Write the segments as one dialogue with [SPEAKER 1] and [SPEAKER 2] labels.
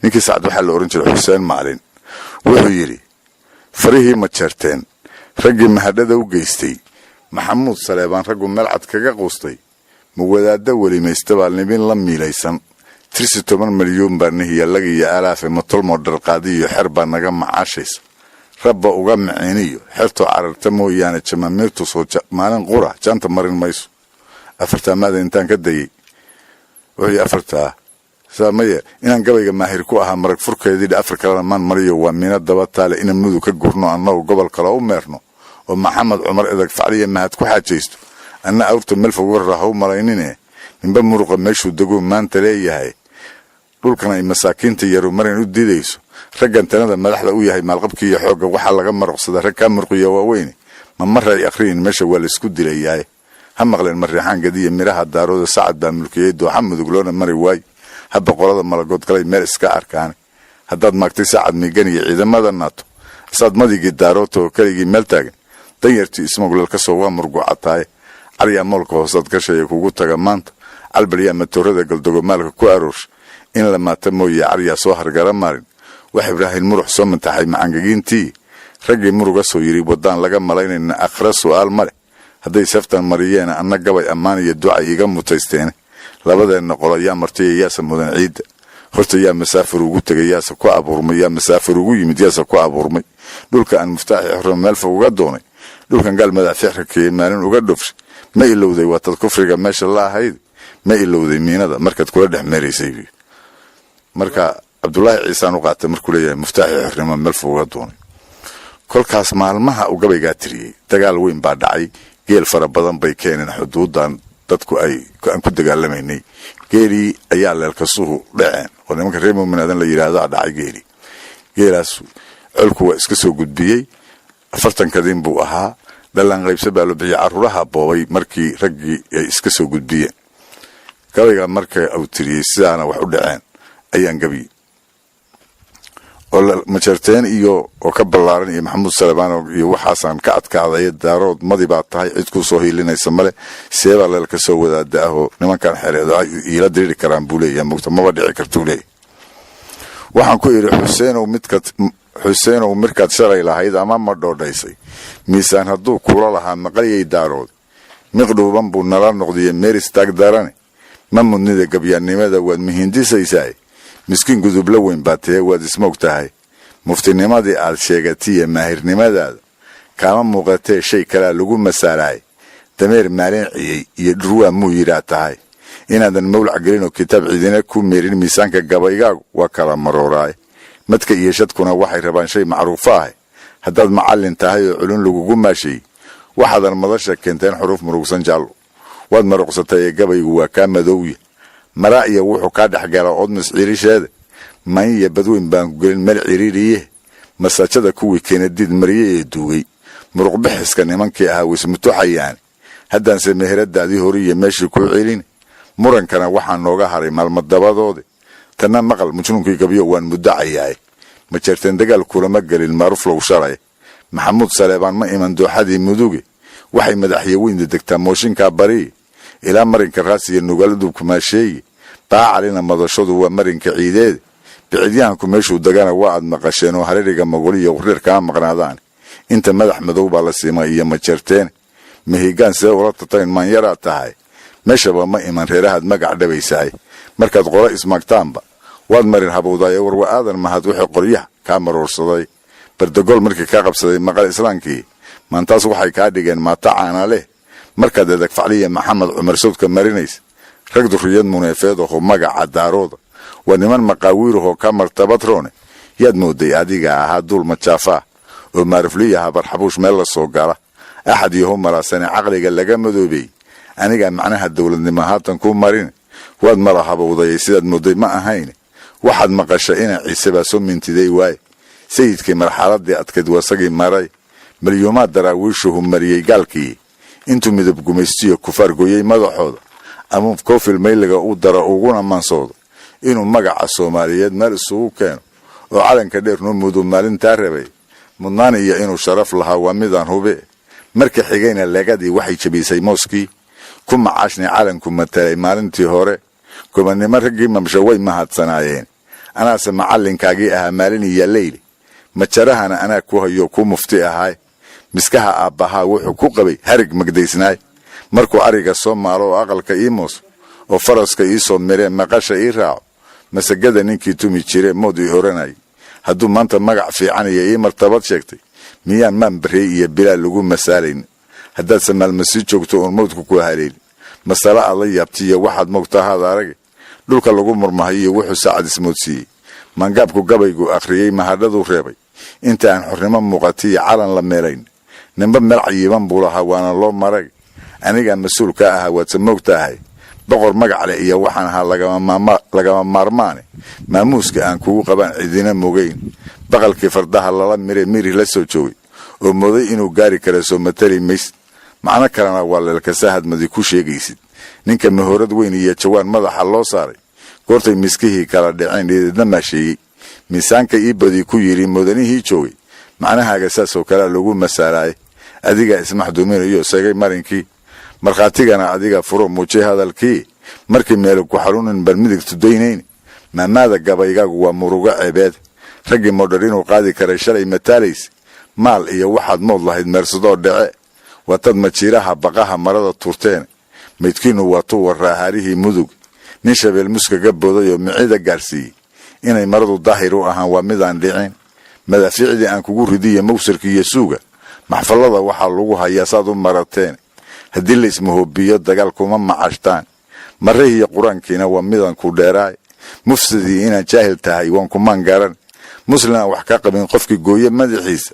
[SPEAKER 1] Ninkii Sacad waxaa la ohan jiray Xuseen Maalin. Wuxuu yidhi: farihii ma jeerteen raggii mahadhada u geystay Maxamuud Saleebaan, raggu meelcad kaga quustay, ma wadaadda welimaysta baa nibin la miilaysan? Tirsi 10 milyuun baa nihiya lagiyo alaafe, matolmoo dharqaadi iyo xer baa naga macaashaysa. Rabba uga miciiniyo xertoo cararta mooyaane, jamaamiirtu soo maalin qura jaanta marin mayso. Afartaa maada intaan ka dayey, wuxuu afartaa maye inaan gabayga maahir ku ahaa marag furkeedii. Afar kalena maan mariyo, waa miina daba taale inaan mudug ka gurno, annagu gobol kale u meerno, oo Maxamed Cumar Edag Facliya Mahad ku xaajaysto. Anna awrta meel fog warra ha u malaynine, ninba muruqa meeshuu deguu maanta leeyahay. Dhulkan ay masaakiinta yaru marin u diidayso, raggan tanada madaxda u yahay, maalqabkii iyo xoogga waxaa laga maruqsadaa rag kaa murqiya waaweyne. Ma maray akhriyin meesha waa laysku dilayaay. Ha maqleen Mariixaan gadiya miraha Daarooda, Sacad baa mulkiyey dooxa Mudug, loona mari waayo. Ha boqorada malagood galay meel iska arkaane. Haddaad maagtay Sacad Miigan iyo ciidamada Naato, asaad madigii Daaroota oo keligii meel taagan, danyartii ismaglal ka soo waa murgucataaye. Caryaa moolka hoosaad gashaya kugu taga maanta, Calbaryaa matoorada Galdogo maalka ku aroorsha, in la maata mooye caryaa soo hargara marin. Wax Ibraahim Murux soo mantaxay macangagiintii, raggii muruga soo yidhi waddaan laga malaynayna, akhra su'aal ma leh hadday saftan mariyeena. Anna gabay ammaan iyo ducay iga mutaysteene. Labadeenna qolo yaa martay, yaase mudan ciidda? Horta yaa masaafir ugu tegay, yaase ku abuurmay? Yaa masaafir ugu yimid, yaase ku abuurmay? Dhulka aan muftaaxi xorro meel fog uga doonay, dhulkan gaal madaafiic rakeeyey maalin uga dhofshay, ma ilowday waatad kufriga meesha la ahayd? Ma ilowday miinada markaad kula dhex meeraysay? Marka Cabdulaahi Ciisaan u qaatay markuu leeyahay muftaaxi xornimo meel fog uga doonay. Kolkaas maalmaha uu gabaygaa tiriyey dagaal weyn baa dhacay. Geel fara badan bay keeneen xuduudan dadku ay aan ku dagaalamaynay. Geelii ayaa Leelkasuhu dhaceen oo nimanka reer Muumin Aadan la yidhaahdaa dhacay geeli. Geelaas colku waa iska soo gudbiyey. 40 kadin buu ahaa. Dhallaan qaybsa baa loo bixiyey, carruuraha boobay markii raggii ay iska soo gudbiyeen. Gabayga marka uu tiriyey sidaana wax u dhaceen ayaan gabiy oo Majarteen iyo oo ka ballaaran iyo Maxamuud Salebaan iyo waxaasaan ka adkaaday. Daarood madi baa tahay, cid kuu soo hiilinaysa male, seebaa leel ka soo wadaada ahoo nimankan xereedo iila diriiri karaan buu leeyahay. Mugta maba dhici kartuu leeyahy. Waxaan ku idhi Xuseenow, midkaad Xuseenow markaad shalay lahayd ama ma dhoodhaysay, miisaan hadduu kula lahaa maqalyay Daarood, miqdhuuban buu nala noqdiye meeris taag darane. Ma mudnida gabyaannimada waad mihindisaysaa, miskiin gudubla weyn baa tee, waad ismoog tahay. Muftinimadii aad sheegatiya maahirnimadaada kaama muuqatee, shay kalaa lagu masaalaay. Dameer maalin ciyey iyo dhurwaa muu yidhaa tahay, inaadan mawlac gelinoo kitaab cidina ku meerin. Miisaanka gabaygaagu waa kala marooraay, madka iyo shadkuna waxay rabaan shay macruufo ahay. Haddaad macallin tahay oo culun lagugu maasheeyey, waxaadan madasha keenteen xuruuf murugsan jaallo waad maruqsatay ee gabaygu waa kaa madowya. Maraa iyo wuxuu kaa dhex galaa oodmis ciirisheeda, mayn iyo badweyn baan ku gelin meel ciriiriye. Masaajada kuwii keenadiid mariye ee duugay, muruqbixiska nimankii ahaa waysmutuxayaane. Haddaanse meheradaadii horiyo meeshii kuu celin, murankana waxaa nooga haray maalmadabadoode. Tanna maqal majnuunkii gabyo, waan muddacayaay. Ma jeerteen dagaal kulama gelin maaruflow shalay. Maxamuud Saleebaan ma iman dooxadii Muduge, waxay madaxyaweynda degtaa mooshinkaa barii, ilaa marinka Raasiya Nugaal udubka maasheeye. Baacalina madashadu waa marinka ciideede. Bicidyahanku meeshuu degana waa aad maqasheen oo hareeriga Mogoliya wareer kama maqnaadaan. Inta madax madow baa la siimay iyo Majeerteene. Mahigaan see ula tatayn maanyaraa tahay, meeshaba ma iman reerahaad magac dhabaysahay. Markaad qolo ismaagtaanba waad marin habowdaaye. Warwa Aadan Mahad wixii qoryaha kaa maroorsaday, bardagol markii kaa qabsaday maqal islaamkii, maantaas waxay kaa dhigeen maata caana leh. Markaad Adag Facliya Maxamed Cumar sawdka marinaysa, rag durriyad muneefeed aho magaca Daarooda waa niman maqaawiirahoo ka martabadroone. Yaad mooday adiga ahaa duul majaafaa oo maarufliya habarxabuush meel la soo gala, axad yahu malaasane caqliga laga madoobey. Anigaa macnaha dowladnimo haatan kuu marin, waad mala habowdayay, sidaad mooday ma ahayn. Waxaad maqashay ina Ciise baa soo mintiday waaye, sayidkii marxaladii adkayd wasagii maray, malyuumaad daraawiishuhu mariyey gaalkii, intuu midab gumaystiyo kufaar gooyey madaxooda, ama koofil mayliga u daro uguna mansoodo inuu magaca Soomaaliyeed meel isugu keeno oo calanka dheer noo mudo maalintaa rabay. Mudnaan iyo inuu sharaf lahaa waa midaan hube. Marka xigayna leegadii waxay jabisay mooskii ku macaashnay calanku matalay maalintii hore. Gobannimo raggii mamsha way mahadsanaayeen. Anaase macallinkaagii ahaa maalin iyo leyli, majarahana anaa ku hayo ku mufti ahaay. Miskaha aabbahaa wuxuu ku qabay harig magdaysnaay. Markuu ariga soo maalo oo aqalka ii mooso oo faraska ii soo miree maqasha ii raaco, masagada ninkii tumi jire mood ii oranayay, hadduu maanta magac fiican iyo ii martabad sheegtay, miyaan maan barrey iyo bilaal lagu masaalayn? Haddaadse maalma sii joogto oon mawdku ku haleelin, masale aad la yaabtiiyo waxaad moogtahaad arage. Dhulka lagu murmahay iyo wuxuu saacad ismoodsiiyey, maangaabku gabaygu akhriyey mahadhaduu reebay. Inta aan xornimo muuqatiyo calan la meelayn, ninba meel cayiban buu lahaa, waana loo marag. Anigaa mas-uul ka ahaa, waadse moogtahay boqor magac leh iyo waxaan ahaa lagama maarmaane. Maamuuska aan kugu qabaan cidina mogeyn. Baqalkii fardaha lala mire miri la soo joogay oo mooday inuu gaari kara, soo matali maysid. Macno kalena waa leelkasa hadmadi ku sheegaysid. Ninka mahorad weyn iyo jawaan madaxa loo saaray, goortay miskihii kala dhaceen dheedeedna maasheeyey, miisaanka ii badi ku yidhi mudanihii joogay, macnahaaga saasoo kalea lagu masaalaayay. Adigaa ismaxduuminayo segay marinkii, markhaatigana adiga furo muujay hadalkii. Markii meelu ku xaruunin bal midig tudaynayn. Maamaada gabaygaagu waa murugo ceebeed. Raggii moodhar inuu qaadi karay shalay mataalaysa, maal iyo waxaad mood lahayd meersadoo dhece. Waatad majiiraha baqaha marada tuurteen, maydkiinnu waa tuu waraahaarihii Mudug. Nin shabeel muskaga booday oo micida gaarsiiyey, inay maradu daahir u ahaan waa midaan dhicin. Madaafiicdii aan kugu ridiya mawsarka iyo suuga, maxfallada waxaa lagu hayaa saad u marateen. Haddii la ismahoobiyo dagaal kuma macashtaan. Marrihiiyo qur-aankiina waa midaan ku dheeraay. Mufsidii inaad jaahil tahay waan kumaan garan. Muslim aan wax ka qabin qofkii gooye madaxiisa,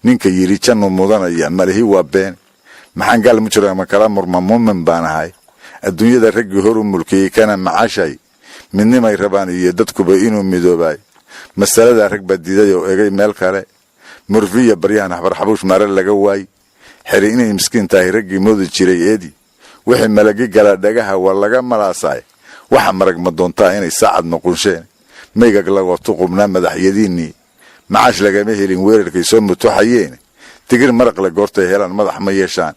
[SPEAKER 1] ninka yidhi jannu mudanaya malihi waa been. Maxaan gaal mujrama kala murma? Muumin baan ahay. Adduunyada raggii horu mulkiyey kana macashay, midnimay rabaan iyo dadkuba inuu midoobaay. Masaladaa rag baa diiday oo egay meel kale. Murfiya baryahan xabarxabuush maare laga waay. Xeri inay miskiin tahay raggii moodi jiray eedi, wixii malagi gala dhagaha waa laga malaasaay. Waxa marag ma doontaa inay saacad noqonsheen. Maygag lagootu qubnaa madaxyadiinnii, macaash lagama helin weerarkay soo mutuxayeen. Tigir maraqle goortay helaan madax ma yeeshaan.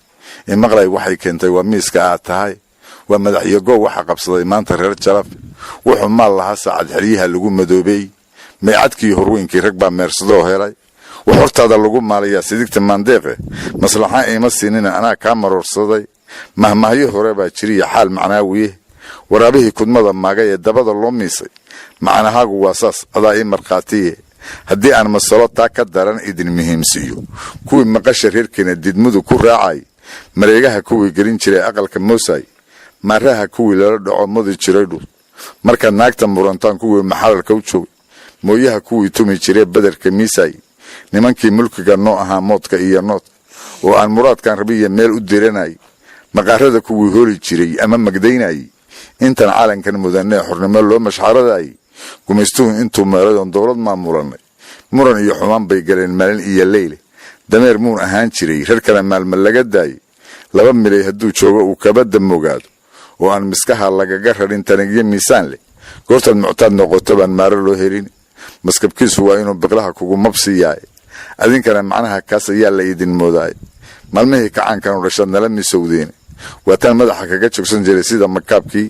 [SPEAKER 1] Imaqlay waxay keentay waa miiska aad tahay, waa madaxyagoo waxa qabsaday maanta reer Jalaf. Wuxuu maal lahaa saacad xeryaha lagu madoobey. Maycadkii horweynkii rag baa meersadoo helay. Wax hortaada lagu maalayaa sidigta maandeeqe. Maslaxa ima siinina, anaa kaa maroorsaday. Mahmahyo hore baa jiriya xaal macnaawiye. Waraabihii kudmada maagay ee dabada loo miisay, macnahaagu waa saas, adaa ii markhaatiye. Haddii aan masalo taa ka daran idin muhiimsiiyo, kuwii maqasha reerkeena didmudu ku raacay, mareegaha kuwii gelin jiray aqalka moosay, maaraha kuwii lala dhaco mudi jiray dhul, markaad naagta murantaan kuwii maxalalka u joogay, mooyaha kuwii tumi jiree badarka miisay, nimankii mulkiga noo ahaa moodka iyo noodka oo aan muraadkan rabiya meel u diranay, maqaarada kuwii holi jiray ama magdaynayay, intan calankan mudanee xornimo loo mashxaradayay, gumaystuhu intuu meelay oon dowlad maamulanay, muran iyo xumaan bay galeen maalin iyo leyle. Dameer muun ahaan jiray reer kale maalma laga daayay, 2 milay hadduu joogo uu kabadda mogaado oo aan miskaha lagaga rarin tanagyo miisaan leh, goortaad muctaad noqoto baan maaro loo helin. Maskabkiisu waa inuu biqlaha kugu mabsiyaay. Adinkana macnaha kaas ayaa la idin moodaay. Maalmihii kacaankanu dhashaad nala misowdeen, waataan madaxa kaga joogsan jiray sida makaabkii.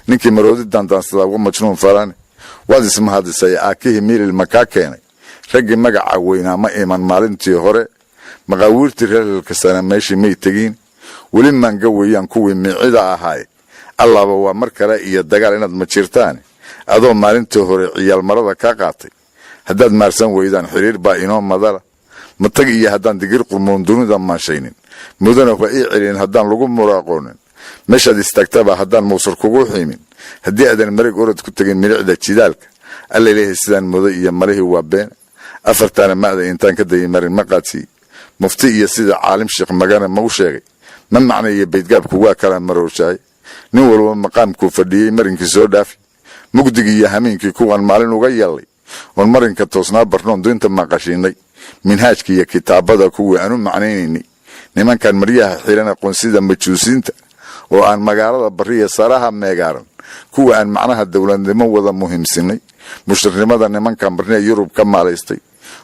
[SPEAKER 1] Ninkii maroodi daandaansadaa uga majnuun falane. Waad ismahadisay aakihii miilil makaa keenay. Raggii magaca weynaa ma iman maalintii hore. Maqaawiirtii reerhalkasana meeshii may tegiin. Weli maanga weeyaan kuwii micida ahaay. Allaaba waa mar kale iyo dagaal inaad ma jirtaan. Adoo maalintii hore ciyaal marada kaa qaatay, haddaad maarsan weydaan xiriir baa inoo madala. Matag iyo haddaan digir qurmoon dunida maanshaynin, mudana waa ii celin haddaan lagu muraaqoonin. Meeshaad istaagtaba haddaan mawsar kugu xiimin, haddii aadan marig orod ku tegin milicda jidaalka, alla leeyahay sidaan mooday iyo malihii waa been. Afartaana ma'da intaan ka dayay marin ma qaadsiiy. Mufti iyo sida caalim sheekh magana mau sheegay, ma macnayo baydgaabku waa kala maroorshaay. Nin walba maqaamkuu fadhiyey marinkii soo dhaafi. Mugdigii iyo hameenkii kuwaan maalin uga yeellay oon marinka toosnaa barnoon diinta maqashiinay, minhaajka iyo kitaabada kuwii aan u macnaynaynay, nimankan maryaha xiran aqoonsida majuusiinta oo aan magaalada bariya saraha meegaaran, kuwa aan macnaha dowladnimo wada muhiimsinay, mushriknimada nimankan barniya Yurub ka maalaystay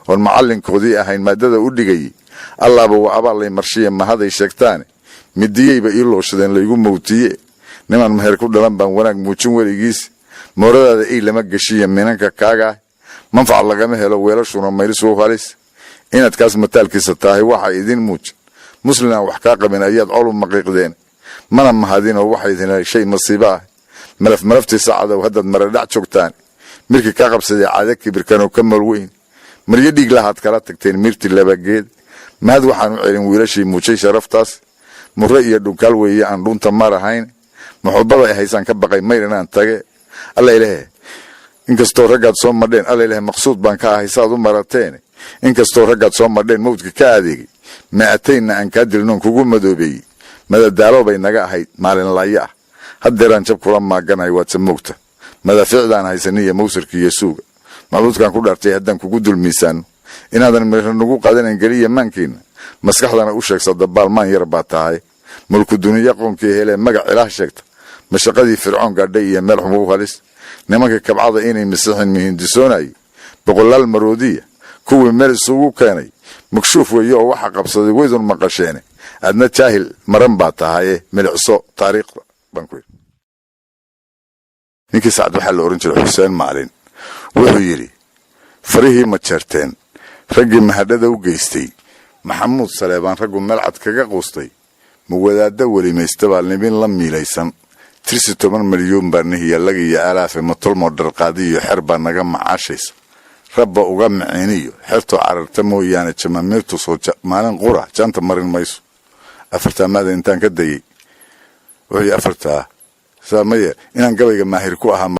[SPEAKER 1] oon macallinkoodii ahayn maadada u dhigayay, allaaba waa abaallay marshiya mahaday sheegtaane. Midiyeyba ii looshadeen laygu mowtiye. Niman meher ku dhalan baan wanaag muujin weligiis. Mooradaada ey lama geshiya minanka kaaga ah, manfac lagama helo, weelashuna mayris wow halis. Inaad kaas mataalkiisa tahay waxa idin muujin, muslin aan wax kaa qabin ayaad col u maqiiqdeen, mana mahadin oo waxa idin helay shay masiibo ah. Malaf malaftii sacadow haddaad maradhac joogtaan, mirkii kaa qabsaday caado kibirkanoo ka malweyn, maryo dhiig lahaad kala tagteen mirti labageed. Mahad waxaan u celin wiilashii muujay sharaftaas, murre iyo dhunkaal weeye aan dhuunta marahayn. Muxuubada ay haysaan ka baqay mayr inaan tage. Alla ilahe, inkastoo raggaad soo madheen, alla ilahe, maqsuud baan ka ahay saaad u marateen. Inkastoo raggaad soo madheen mawdka ka adeegay, maataynna aan kaa dilnoon kugu madoobeeyey, madadaalo bay naga ahayd maalin laayo ah. Haddeeraan jab kula maaganahay, waadse moogta madaafiicdaan haysaniyo mawsarka iyo suuga. Macbuudkaan ku dhaartay haddaan kugu dul miisaano inaadan mirra nagu qaadanan geliya maankiinna, maskaxdana u sheegsa dabaal maan yar baa tahay. Mulku duniya qoonkii helee magac ilaah sheegta, mashaqadii Fircoon gaadhay iyo meel xumugu halis. Nimanka kabcada inay masixin mihindisoonayay, boqolaal maroodiya kuwii meel isugu keenay, makshuuf weeye oo waxa qabsaday weydun maqasheene. Adna jaahil maran baa tahaye, milicso taariikhda, baan ku yidhi. Ninkii Sacad waxaa la ohan jiray Xuseen Maalin, wuxuu yidhi: farihii ma jeerteen raggii mahadhada u geystay Maxamuud Saleebaan, raggu meel cad kaga quustay, ma wadaadda welimaysta baa nibin la miilaysan? Tirsi 10 milyuun baa nihiya lagiyo alaafe, matolmoo dharqaadiyo xer baa naga macaashaysa, rabba uga miciiniyo xertoo cararta mooyaane, jamaamiirtu soo maalin qura jaanta marin mayso. Afartaa maada intaan ka dayey, wuxuu yidhi afartaa saa maye inaan gabayga maahir ku ahaa.